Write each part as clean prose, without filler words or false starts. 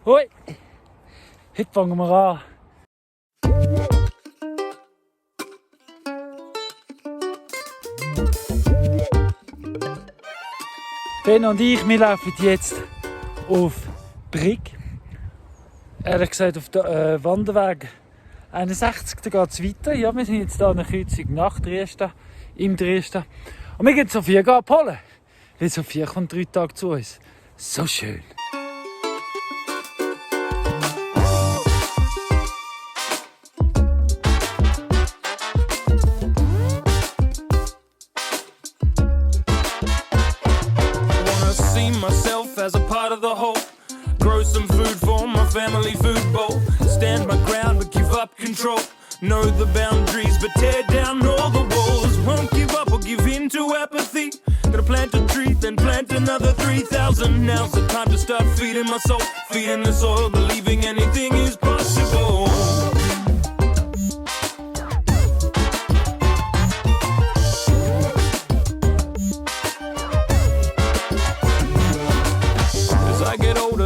Hoi! Heute fangen wir an. Ben und ich, wir laufen jetzt auf Brig. Ehrlich gesagt auf den Wanderweg 61, da geht es weiter. Ja, wir sind jetzt hier an der Kreuzung nach Dresden, im Dresden. Und wir gehen Sophia abholen. Weil Sophia kommt 3 Tage zu uns. So schön. Myself as a part of the whole. Grow some food for my family food bowl. Stand my ground but give up control. Know the boundaries but tear down all the walls. Won't give up or give in to apathy. Gonna plant a tree then plant another 3,000. Now's the time to start feeding my soul. Feeding the soil, believing anything is possible.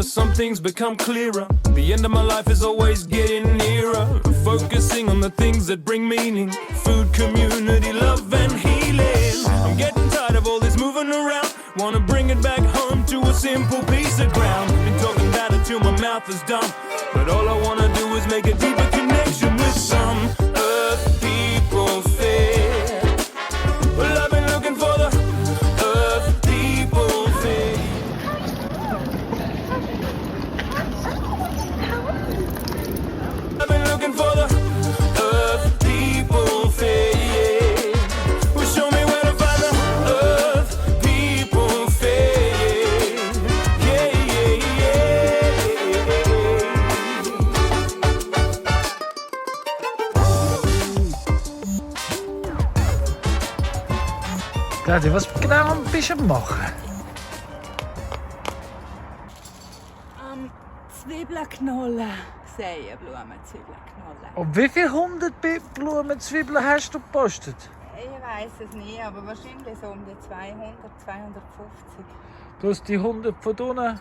Some things become clearer. The end of my life is always getting nearer. Focusing on the things that bring meaning. Food, community, love and healing. I'm getting tired of all this moving around. Wanna bring it back home to a simple piece of ground. Been talking about it till my mouth is dumb. But all I wanna do is make a deeper connection with some earth people fair. Well, I've been looking for the earth people fair. I've been looking for the earth people fair. Well, show me where to find the earth people fair. Yeah, yeah, yeah. Claudia, was genau bist du am machen? Zwiebeln knollen. Säen, Blumen, Zwiebeln knollen. Und wie viele 100 Blumenzwiebeln hast du gepostet? Ich weiss es nicht, aber wahrscheinlich so um die 200, 250. Du hast die 100 von unten. Nein,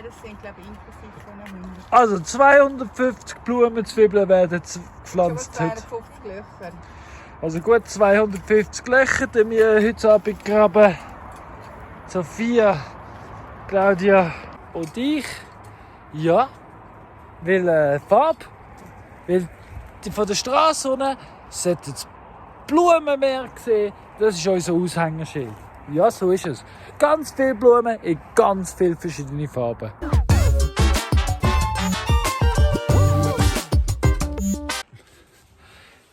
das sind glaube ich inklusive von 100. Also 250 Blumenzwiebeln werden gepflanzt Über heute. 250 Löcher. Also gut 250 Löcher, die wir heute Abend graben. Sophia, Claudia und ich. Ja. Weil Farbe, weil die von der Straße unten sollten das Blumenmeer sehen, das ist unser Aushängeschild. Ja, so ist es. Ganz viele Blumen in ganz viele verschiedene Farben.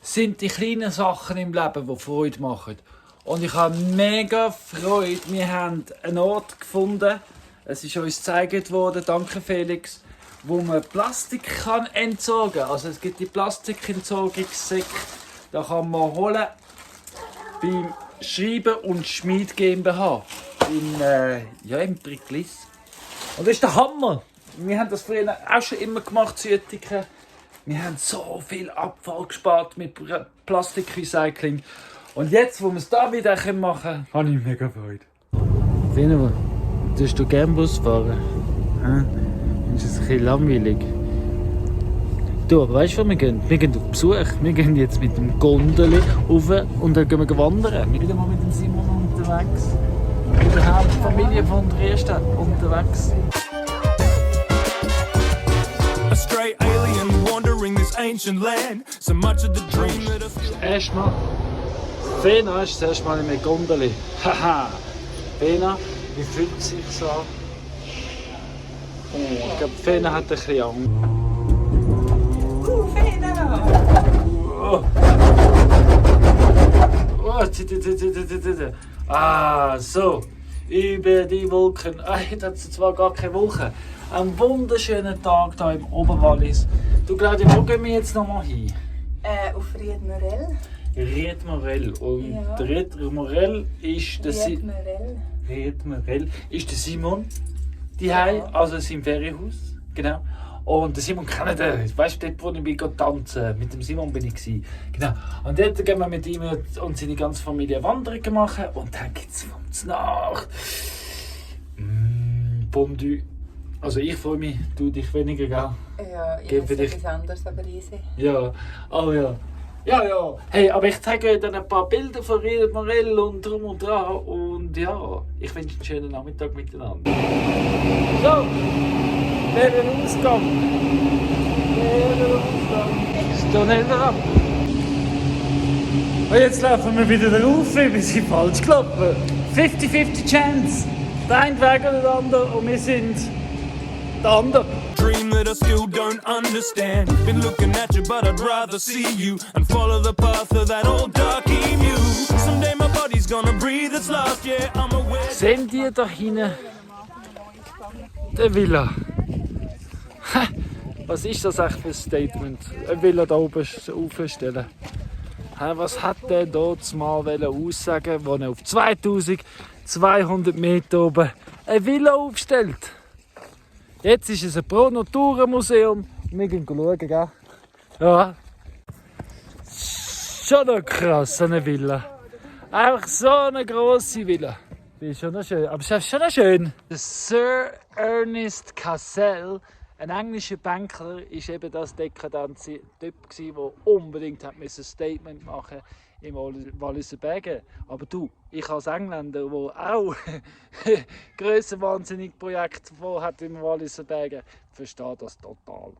Sind die kleinen Sachen im Leben, die Freude machen. Und ich habe mega Freude. Wir haben einen Ort gefunden. Es ist uns gezeigt worden, danke Felix, wo man Plastik kann entsorgen kann. Also es gibt die Plastikentsorgungssäcke, da kann man holen beim Schreiben und Schmied GmbH im Briglis. Und das ist der Hammer. Wir haben das früher auch schon immer gemacht, Südtiken. Wir haben so viel Abfall gespart mit Plastikrecycling. Und jetzt, wo wir es da wieder machen können, habe ich mega Freude. Sehen, würdest du gerne Bus fahren? Das ist ein bisschen langweilig. Du, aber weißt du, wo wir gehen? Wir gehen auf Besuch. Wir gehen jetzt mit dem Gondeli rauf und dann gehen wir wandern. Wir sind wieder mal mit dem Simon unterwegs. Mit der Hauptfamilie von Dresden unterwegs. A stray alien wandering this ancient land. So much of the dream that I feel. Erstmal, Fena ist das erste Mal mit Gondeli. Haha! Fena, wie fühlt es sich so an? Oh, ich glaube, Fena hat ein bisschen Angst. Fena! Oh. Ah, so. Über die Wolken. Heute hat es zwar gar keine Wolken. Ein wunderschöner Tag hier im Oberwallis. Du, Claudia, wo gehen wir jetzt nochmal hin? Auf Riedmerell. Riedmerell. Und Ja. Riedmerell ist der Riedmerell. ist der Simon. Die also sein Ferienhaus. Genau. Und der Simon kennt den. Weißt du, dort, wo ich bin tanzen, mit dem Simon bin ich. Genau. Und dort gehen wir mit ihm und seine ganze Familie Wanderungen machen. Und dann gibt es von Nacht Fondue. Also ich freue mich, du dich weniger, gell? Ja, ich Gib für weiß dich. etwas anderes, aber easy. Ja, aber ja. Ja, ja. Hey, aber ich zeige euch dann ein paar Bilder von Ried Morell und drum und dran. Und ja, ich wünsche einen schönen Nachmittag miteinander. So, der Ausgang. Der Ausgang. Ist da nicht ab. Und jetzt laufen wir wieder rauf, wir sind falsch gelaufen. 50-50 Chance. Der eine Weg oder der andere und wir sind der andere. Dream that I still don't understand. Been looking at you, but I'd rather see you and follow the path of that old dark emu. Someday my body's gonna breathe its last, yeah, I'm aware. Sehen die da hinten? Der Villa. Was ist das eigentlich für ein Statement? Eine Villa da oben aufstellen. Was hat der dort mal aussagen, wo er auf 2200 Meter oben eine Villa aufstellt? Jetzt ist es ein Pro-Natura-Museum. Wir gehen schauen, gell? Ja. Schon noch krass, so eine Villa. Einfach so eine grosse Villa. Die ist schon noch schön. Aber es ist schon noch schön. Der Sir Ernest Cassell, ein englischer Banker, war eben das dekadente Typ, der unbedingt ein Statement machen im Walliser Bergen. Aber du, ich als Engländer, der auch grössenwahnsinnig Projekte vorhat im Walliser Bergen, verstehe das total.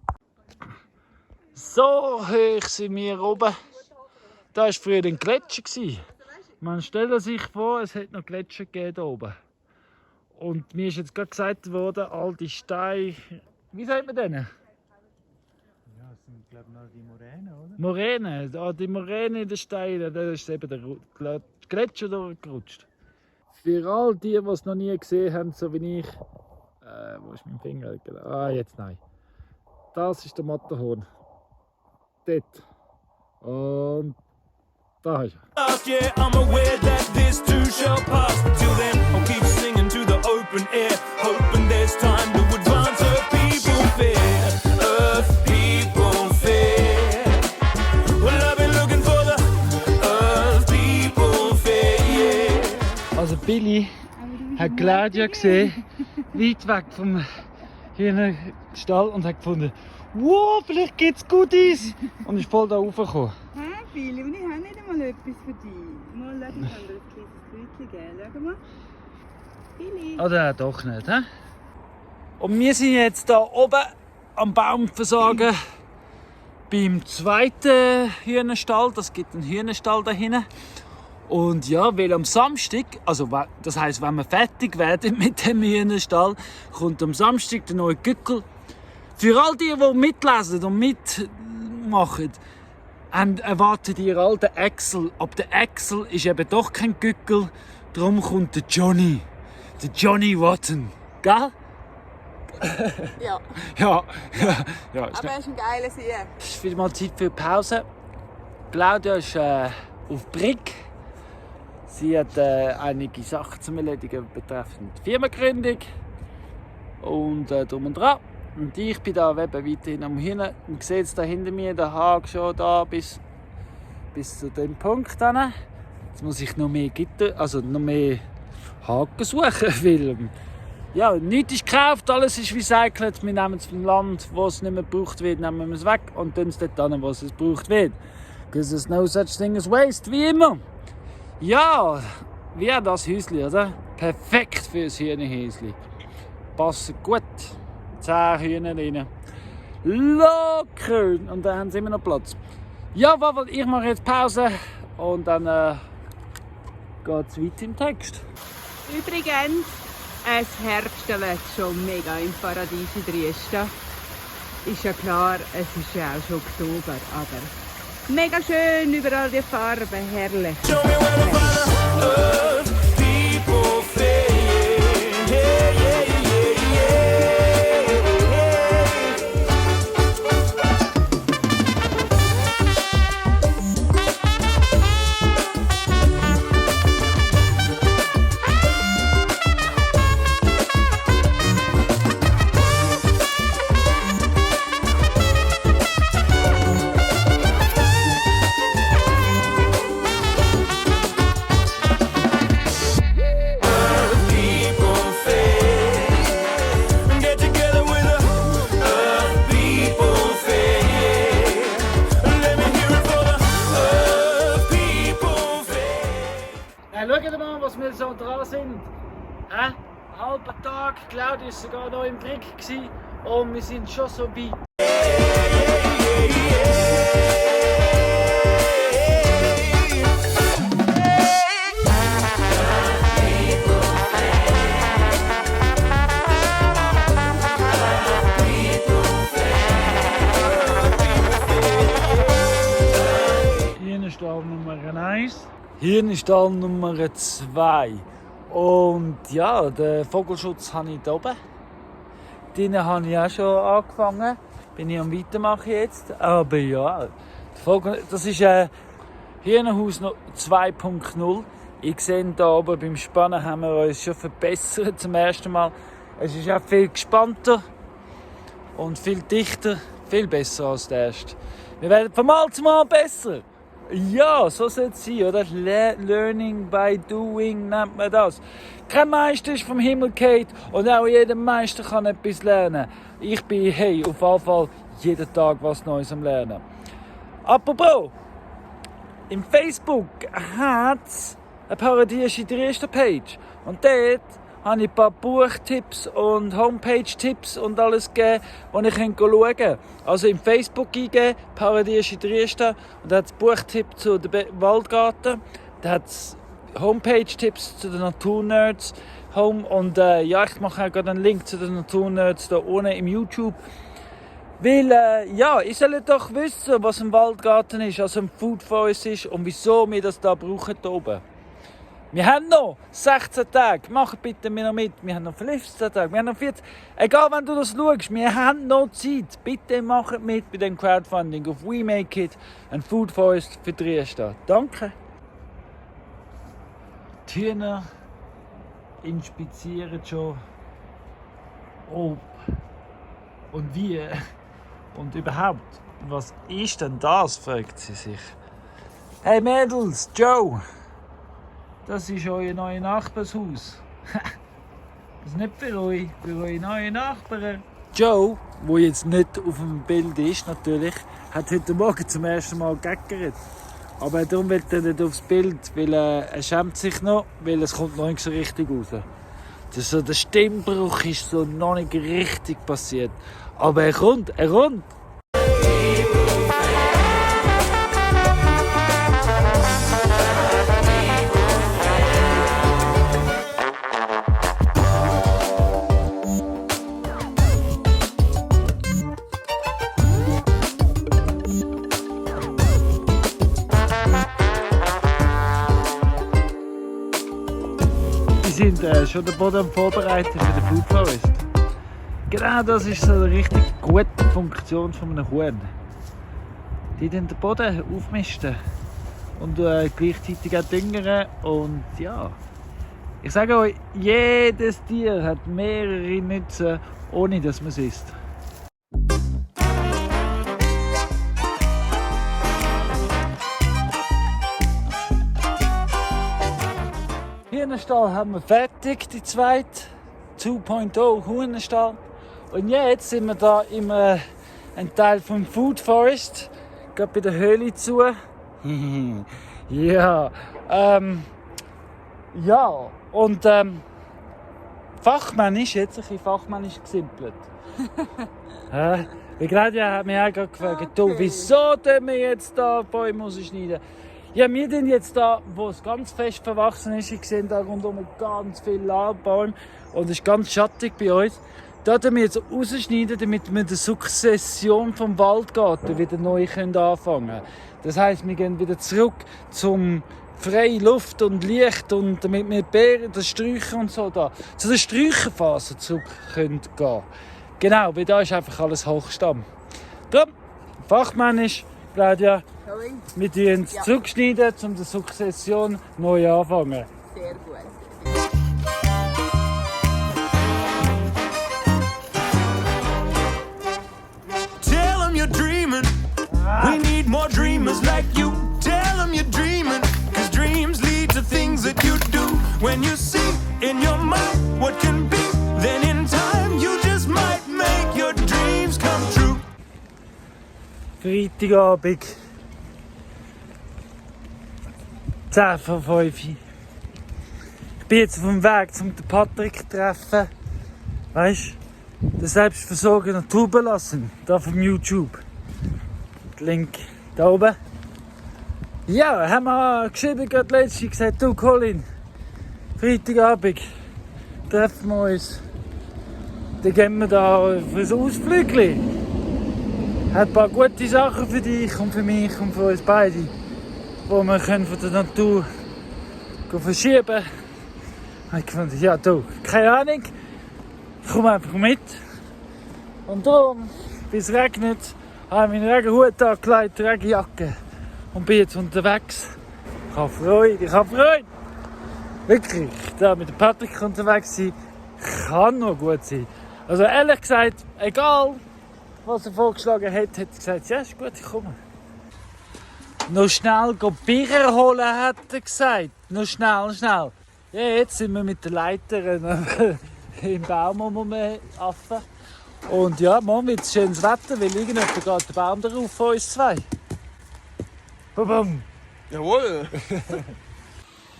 So hoch sind wir oben. Da war früher ein Gletscher. Man stelle sich vor, es hätte noch Gletscher gegeben hier oben. Und mir ist jetzt gerade gesagt worden, all die Steine. Wie sagt man denen? Ja, das sind glaube ich noch die Moränen, oder? Moräne. Die Moräne in den Steinen, da ist eben der Gletscher durchgerutscht. Für all die, die es noch nie gesehen haben, so wie ich. Wo ist mein Finger? Ah, jetzt nein. Das ist der Matterhorn. Dort. Und da ist er. Last, yeah, I'm aware that this too shall pass. Till then, I'll keep singing to the open air, hoping there's time to advance Earth people fair. Earth people fair. Well, I've been looking for the Earth people fair, yeah. Also Billy hat Claudia gesehen, weit weg vom Stall und hat gefunden, wow, vielleicht gibt es Goodies. Und ist voll da raufgekommen. Hä, Billy, und ich habe nicht einmal etwas für dich. Mal, schau, ich kann dir ein kleines Kräutchen geben. Schau mal. Billy. Oder doch nicht, hä? Und wir sind jetzt hier oben am Baum versorgen. Beim zweiten Hühnerstall. Das gibt einen Hühnerstall da hinten. Und ja, weil am Samstag, also das heisst, wenn wir fertig werden mit dem Hühnerstall, kommt am Samstag der neue Gückel. Für all die, die mitlesen und mitmachen, erwartet ihr all den Axel. Aber der Axel ist eben doch kein Gückel, darum kommt der Johnny. Der Johnny Rotten. Gell? Ja, Ja. Ja aber er ist ein geiler See. es ist wieder mal Zeit für Pause. Claudia ist auf Brick. Sie hat einige Sachen zu erledigen betreffend Firmengründung und drum und dran. Und ich bin da eben weiterhin am Hirn. Man sieht es da hinter mir, der Haken schon da bis zu dem Punkt. Jetzt muss ich noch mehr Gitter, also noch mehr Haken suchen, weil ja, nichts ist gekauft, alles ist recycelt. Wir nehmen es vom Land, wo es nicht mehr gebraucht wird, nehmen wir es weg und tun es dort hin, wo es gebraucht wird. Because there's no such thing as waste, wie immer. Ja, wie das Häuschen, oder? Perfekt für ein Hühnerhäuschen. Passen gut. 10 Hühner rein. Locker! Und dann haben sie immer noch Platz. Ja, ich mache jetzt Pause und dann geht es weiter im Text. Übrigens, es herbstelt schon mega im Paradies in Trieste. Ist ja klar, es ist ja auch schon Oktober, aber mega schön, überall die Farben, herrlich. Show me where to find the Earth people fair, yeah, yeah, yeah, yeah, yeah. da sind. Einen halben Tag, Claudia war sogar noch im Krieg und wir sind schon so weit. Hier ist Stall Nummer 1. Hier ist Stall Nummer 2. Und ja, den Vogelschutz habe ich hier oben. Den habe ich auch schon angefangen. Bin ich am Weitermachen jetzt. Aber ja, das ist Hirnenhaus 2.0. Ich sehe hier oben beim Spannen haben wir uns schon verbessert zum ersten Mal. Es ist auch viel gespannter und viel dichter, viel besser als der erste. Wir werden von Mal zu Mal besser. Ja, so soll es sein, oder? Learning by doing nennt man das. Kein Meister ist vom Himmel gefallen und auch jeder Meister kann etwas lernen. Ich bin, hey, auf jeden Fall jeden Tag was Neues am Lernen. Apropos, im Facebook hat es eine Paradies in der ersten Page. Und dort habe ich ein paar Buchtipps und Homepage-Tipps und alles gegeben, wo ich schauen kann. Also im Facebook eingeben, Paradies in Dresden, und da hat es Buchtipp zu den Waldgarten, da hat es Homepage-Tipps zu den Naturnerds, und ja, ich mache auch gerade einen Link zu den Naturnerds da unten im YouTube. Weil, ja, ich soll doch wissen, was ein Waldgarten ist, also ein Food Forest ist und wieso wir das da brauchen hier oben. Wir haben noch 16 Tage. Macht bitte mir noch mit. Wir haben noch 15 Tage. Wir haben noch 40. Egal, wenn du das schaust, wir haben noch Zeit. Bitte macht mit bei dem Crowdfunding auf We Make It, ein Food Forest für Dresden. Danke. Die Hühner inspizieren schon, ob und wie und überhaupt. Was ist denn das, fragt sie sich. Hey Mädels, Joe! Das ist euer neues Nachbarshaus. Das ist nicht für euch, für eure neuen Nachbarn. Joe, der jetzt nicht auf dem Bild ist, natürlich, hat heute Morgen zum ersten Mal gegeckert. Aber darum will er nicht aufs Bild, weil er schämt sich noch, weil es kommt noch nicht so richtig raus. Das ist so, der Stimmbruch ist so noch nicht richtig passiert. Aber er kommt, er kommt. Wir sind schon den Boden vorbereitet für den Food Forest. Genau das ist so eine richtig gute Funktion von einem Huhn. Die den Boden aufmisten und gleichzeitig auch düngern. Und ja, ich sage euch, jedes Tier hat mehrere Nutzen, ohne dass man es isst. Hühnerstall haben wir fertig, die zweite 2.0 Hühnerstall. Und jetzt sind wir da in einem Teil vom Food Forest, gerade bei der Höhle zu. Ja, ja, und fachmännisch, jetzt ein bisschen fachmännisch gesimpelt. Die Claudia hat mich auch gerade gefragt, du, wieso tun wir jetzt da Bäume rausschneiden? Ja, wir sind jetzt da, wo es ganz fest verwachsen ist. Ich sehe da rundum ganz viele Laubäume und es ist ganz schattig bei uns. Da tun wir jetzt rausschneiden, damit wir die Sukzession vom Waldgarten wieder neu anfangen können. Das heisst, wir gehen wieder zurück zum freie Luft und Licht und damit wir Beeren, das Sträucher und so da, zu der Sträucherphase zurück können gehen. Genau, weil da ist einfach alles Hochstamm. Darum, fachmännisch, Claudia, wir schneiden es zurückschneiden, um die Sukzession neu anfangen. Sehr gut. Tell them you're dreaming. We need more dreamers like you. Tell them you're dreaming. Cause dreams lead to things that you do. When you see in your mind what can be, then in time you just might make your dreams come true. Freitagabend. 10 vor 5. Ich Ich bin jetzt auf dem Weg, um den Patrick zu treffen. Weißt du? Der Selbstversorger Naturbelassen. Da auf YouTube. Der Link da oben. Ja, haben wir geschrieben, gerade letztens gesagt, du Colin, Freitagabend treffen wir uns. Dann gehen wir da für ein Ausflügel. Hat ein paar gute Sachen für dich und für mich und für uns beide, wo wir können von der Natur verschieben können. Ich fand, ja du, keine Ahnung, ich komme einfach mit. Und darum, bis es regnet, habe ich meinen Regenhut angelegt, Regenjacke und bin jetzt unterwegs. Ich habe Freude. Wirklich, da mit dem Patrick unterwegs sein, kann noch gut sein. Also ehrlich gesagt, egal was er vorgeschlagen hat, hat er gesagt, ja ist gut, ich komme. Noch schnell Bier holen, hat er gesagt. Noch schnell. Ja, jetzt sind wir mit den Leitern im Baum Affen. Und ja, morgen wird es schönes Wetter, weil irgendjemand geht der Baum darauf von uns zwei. Bum. Jawohl!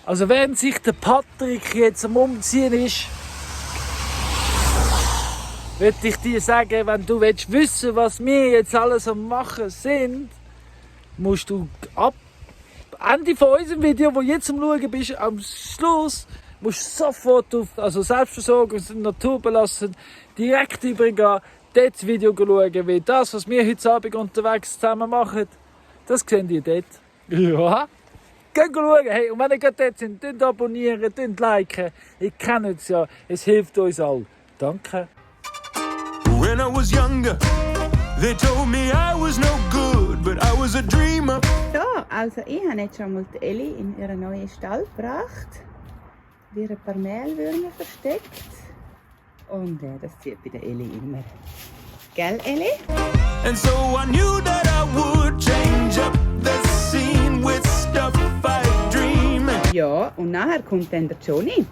Also während sich der Patrick jetzt am Umziehen ist, würde ich dir sagen, wenn du wissen willst, was wir jetzt alles am Machen sind, musst du ab Ende von unserem Video, wo jetzt am Schauen bist, am Schluss, musst du sofort auf Selbstversorgung und Naturbelassen direkt übergehen, dort das Video schauen, weil das, was wir heute Abend unterwegs zusammen machen, das seht ihr dort. Ja. Geht schauen. Hey, und wenn ihr gerade dort sind, abonnieren, liken. Ihr kennt es ja, es hilft uns allen. Danke. When I was younger, they told me I was no good, but I was a dreamer. So, also ich habe jetzt schon mal die Elli in ihren neuen Stall gebracht. Wir ein paar Mehlwürmer versteckt. Und das zieht bei der Elli immer. Gell, Elli? And so I knew that I would change up the scene with stuff I dream. Ja, und nachher kommt dann der Johnny.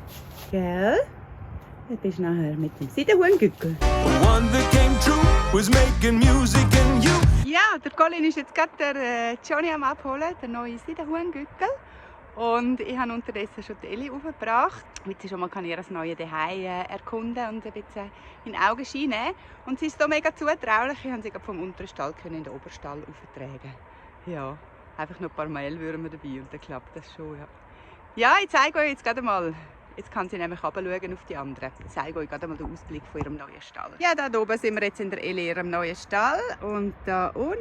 Gell? Du bist nachher mit dem Seidenhuhngückel. One that came true was making music and you. Ja, der Colin ist jetzt gerade der Johnny am Abholen, der neue Seidenhuhngückel. Und ich habe unterdessen schon die Elli aufgebracht. Jetzt schon mal kann ich ihr neue Zuhause erkunden und ein bisschen in die Augen scheinen. Und sie ist hier mega zutraulich. Ich konnte sie vom unteren Stall in den Oberstall auftragen. Ja, einfach noch ein paar Mehlwürmer dabei und dann klappt das schon. Ja, ich zeige euch jetzt gerade mal. Jetzt kann sie nämlich runterschauen auf die anderen. Ich zeige euch gerade mal den Ausblick von ihrem neuen Stall. Ja, da oben sind wir jetzt in der Elli ihrem neuen Stall. Und da unten,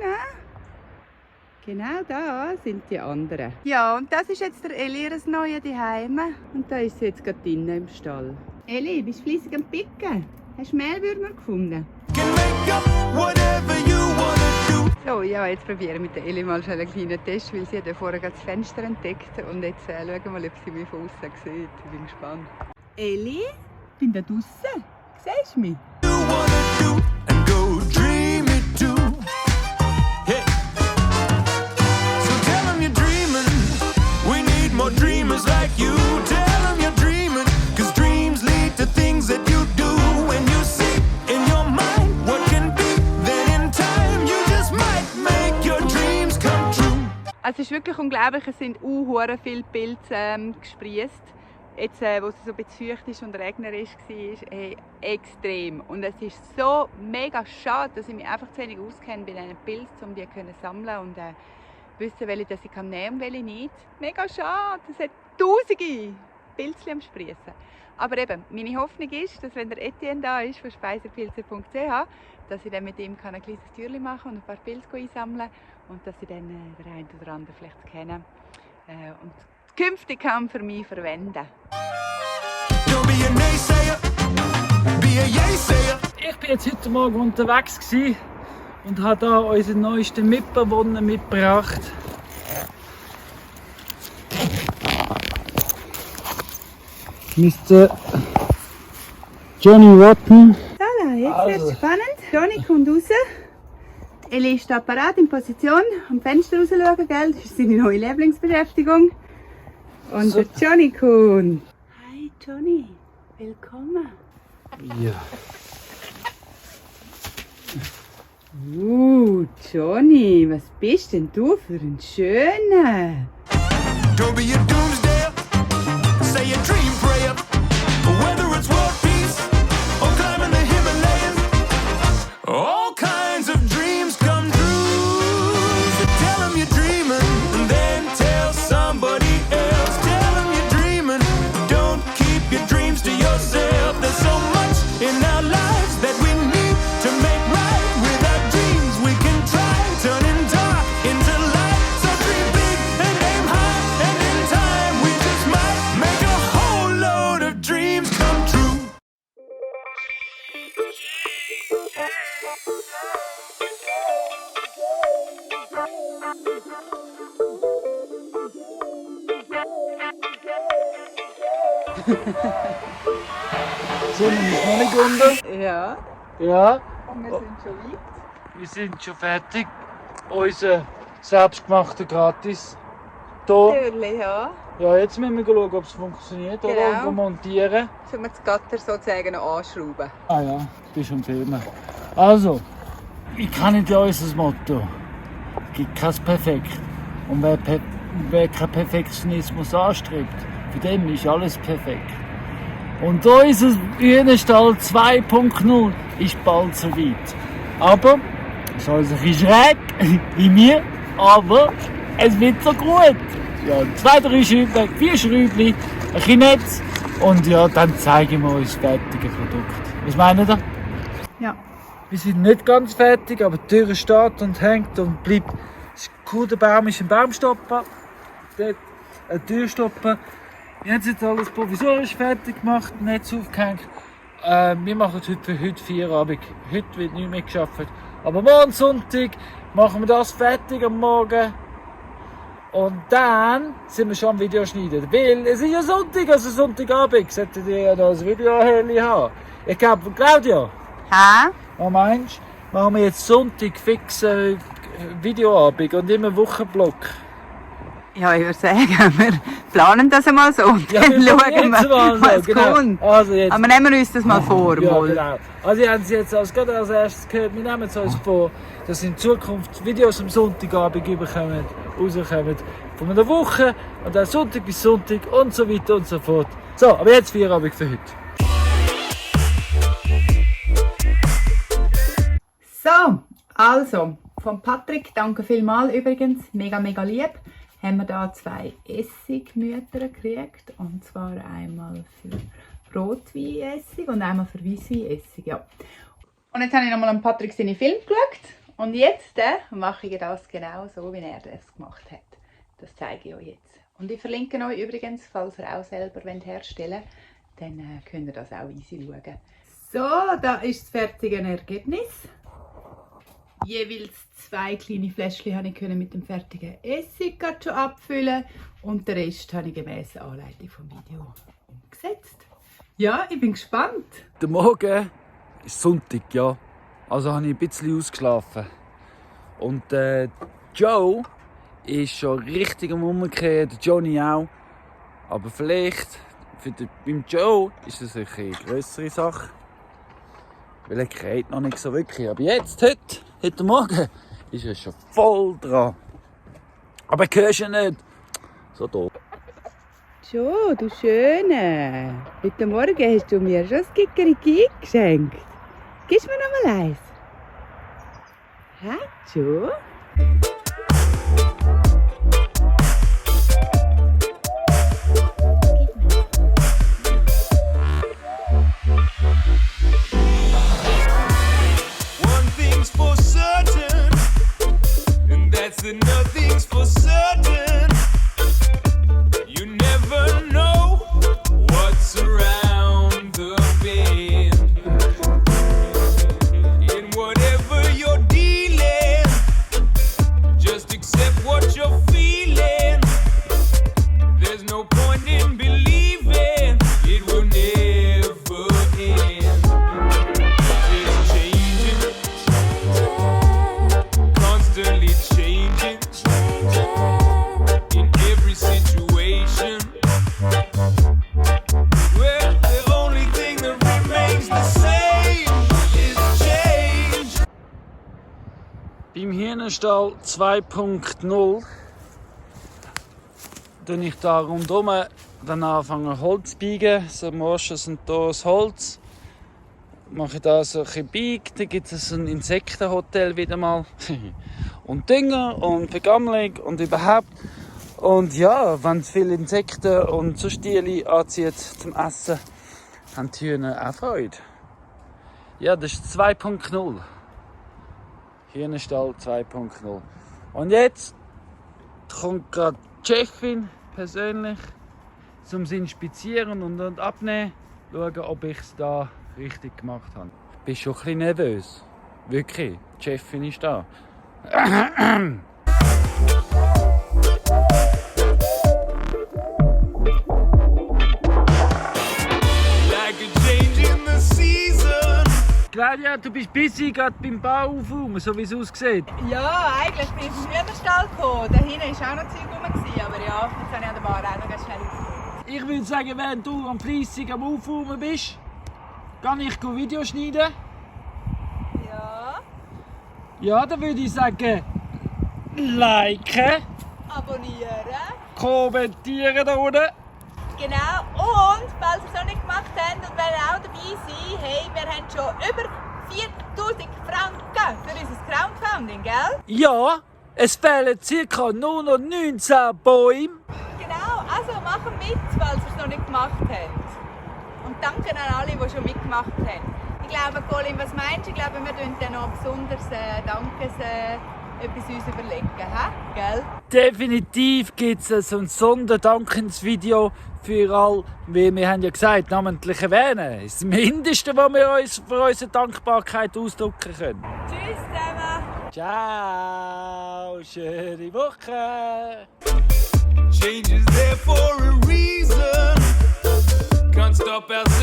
genau da, sind die anderen. Ja, und das ist jetzt der Elli ihres neuen Zuhause. Und da ist sie jetzt gerade drinnen im Stall. Elli, bist du fleissig am Picken? Hast du Mehlwürmer gefunden? Can make up whatever you wanna do. So, ja, jetzt probieren wir mit der Elli mal schon einen kleinen Test, weil sie hat ja vorher das Fenster entdeckt. Und jetzt schauen wir mal, ob sie mich von außen sieht. Ich bin gespannt. Elli, bin da draussen. Siehst du mich? You wanna do and go dream it too. Hey. So tell 'em you're dreaming. We need more dreamers like you. Tell 'em you're dreaming. 'Cause dreams lead to things that you do. When you see in your mind what can be, then in time you just might make your dreams come true. Also es ist wirklich unglaublich, es sind hure viele Pilze gesprießt. Jetzt, wo es so ein bisschen feucht ist und regnerisch war, hey, extrem. Und es ist so mega schade, dass ich mich einfach zu wenig auskenne bei diesen Pilzen, um die zu sammeln und wissen, welche ich nehmen kann und welche nicht. Mega schade, es hat tausende Pilze am Sprießen. Aber eben, meine Hoffnung ist, dass wenn der Etienne da ist von speisepilze.ch, dass ich dann mit ihm ein kleines Türchen machen und ein paar Pilze einsammeln und dass ich dann den einen oder anderen vielleicht kennen und künftig kann für mich verwenden. Don't be a naysayer, be a yaysayer. Ich bin jetzt heute Morgen unterwegs und habe hier unseren neuesten Mitbewohner mitgebracht. Mr. Johnny Rotten. Voilà, jetzt wird spannend. Johnny kommt raus. Elli ist parat in Position, am Fenster raus schauen, gell? Das ist seine neue Lieblingsbeschäftigung. Und so. Der Johnny kommt. Hi Johnny, willkommen. Ja. Johnny, was bist denn du für ein Schöner? Don't be a doomsdayer, say a dream prayer. Die Sonne ist noch nicht unter. Ja, Ja, und wir sind schon weit. wir sind schon fertig. Unser selbstgemachter Gratis. Hier. Natürlich, ja. Ja, jetzt müssen wir schauen, ob es funktioniert. Oder? Genau. Und montieren. Sollen wir das Gatter sozusagen noch anschrauben? Ah ja, du bist am Filmen. Also, ich kann nicht unser Motto. Es gibt kein Perfekt. Und wer keinen Perfektionismus anstrebt, für den ist alles perfekt. Und unser Hühnerstall 2.0 ist bald so weit. Aber, es ist alles ein bisschen schräg, wie mir, aber es wird so gut. Ja, 2, 3 Schräubchen, 4 Schräubchen, ein bisschen Netz und ja, dann zeigen wir uns das fertige Produkt. Was meint ihr? Ja. Wir sind nicht ganz fertig, aber die Tür steht und hängt und bleibt. Es ist cool, der Baum ist ein Baumstopper. Dort ein Türstopper. Wir haben es jetzt alles provisorisch fertig gemacht, Netz aufgehängt. Wir machen heute für heute Feierabend. Heute wird nicht mehr gearbeitet. Aber morgen Sonntag machen wir das fertig am Morgen. Und dann sind wir schon am Video schneiden. Weil es ist ja Sonntag, also Sonntagabend. Solltet ihr ja noch ein Video haben. Ich glaube, Claudia. Hä? Was meinst du? Machen wir jetzt Sonntag fix Videoabend und immer Wochenblock. Ja, ich würde sagen, wir planen das einmal so und Ja, dann wir schauen jetzt wir, mal so, was genau. kommt. Also jetzt. Aber nehmen wir uns das mal vor. Ja, mal. genau. Also ihr habt es jetzt gerade als erstes gehört, wir nehmen es uns vor, dass in Zukunft Videos am Sonntagabend rauskommen von einer Woche und dann Sonntag bis Sonntag und so weiter und so fort. So, aber jetzt Feierabend für heute. So, also, von Patrick, danke vielmals übrigens, mega, mega lieb, haben wir da 2 Essigmütter gekriegt. Und zwar einmal für Rotweinessig und einmal für Weissweinessig, ja. Und jetzt habe ich nochmal an Patrick seine Film geschaut. Und jetzt mache ich das genau so, wie er das gemacht hat. Das zeige ich euch jetzt. Und ich verlinke euch übrigens, falls ihr auch selber herstellen wollt, dann könnt ihr das auch easy schauen. So, da ist das fertige Ergebnis. Jeweils 2 kleine Fläschchen habe ich mit dem fertigen Essig schon abfüllen und den Rest habe ich gemäß Anleitung vom Video umgesetzt. Ja, ich bin gespannt. Der Morgen ist Sonntag, ja. Also habe ich ein bisschen ausgeschlafen. Und Joe ist schon richtig am Umkehren, der Johnny auch. Aber vielleicht beim Joe ist es eine größere Sache. Weil er kräht noch nicht so wirklich. Aber jetzt, heute Morgen, ist er schon voll dran. Aber hörst du nicht? So doof. Joe, du Schöne. Heute Morgen hast du mir schon das Kikeriki geschenkt. Gibst du mir noch mal eins? Hä, Joe? One thing's for certain, and that's that nothing's for certain. You never know what's around the bend. In whatever you're dealing, just accept what you're feeling. There's no point in believing it will never end. It's changing, constantly changing in every situation. Well, the only thing that remains the same is change. Beim Hühnerstall 2.0 tue ich da rundherum dann anfangen Holz zu biegen. So Moschus und hier das Holz. Mache ich da so ein bisschen Bieg, dann gibt es ein Insektenhotel wieder mal. Und Dünger und Vergammlung und überhaupt. Und ja, wenn es viele Insekten und so Stiele anzieht zum Essen, haben die Hühner auch Freude. Ja, das ist 2.0. Hühnerstall 2.0. Und jetzt kommt gerade die Chefin persönlich zum Inspizieren und abnehmen, schauen, ob ich es da richtig gemacht habe. Ich bin schon ein bisschen nervös. Wirklich, die Chefin ist da. Claudia, du bist busy gerade beim Bau aufräumen, so wie es aussieht. Ja, eigentlich bin ich vom Hühnerstall gekommen. Da hinten war auch noch Zeug rum, aber ja, jetzt habe ich an der Bar auch noch ganz schnell aufgeräumt. Ich würde sagen, während du am fleissig am Aufräumen bist, kann ich Video schneiden. Ja, Ja, dann würde ich sagen, liken, abonnieren. kommentieren da unten. Genau, und falls ihr es noch nicht gemacht habt und wollt auch dabei sein, hey, wir haben schon über 4000 Franken für unser Crowdfunding, gell? Ja, es fehlen ca. nur noch 19 Bäume. Genau, also machen mit, falls ihr es noch nicht gemacht habt. Und danke an alle, die schon mitgemacht haben. Ich glaube, Colin, was meinst du? Ich glaube, wir tun dann noch besonders etwas uns überlegen, he? Gell? Definitiv gibt es ein Sonderdankensvideo für alle, wie wir haben ja gesagt, namentlich erwähnen. Das ist das Mindeste, was wir uns für unsere Dankbarkeit ausdrücken können. Tschüss zusammen! Ciao, schöne Woche! Change is there for a reason. Can't stop ourselves.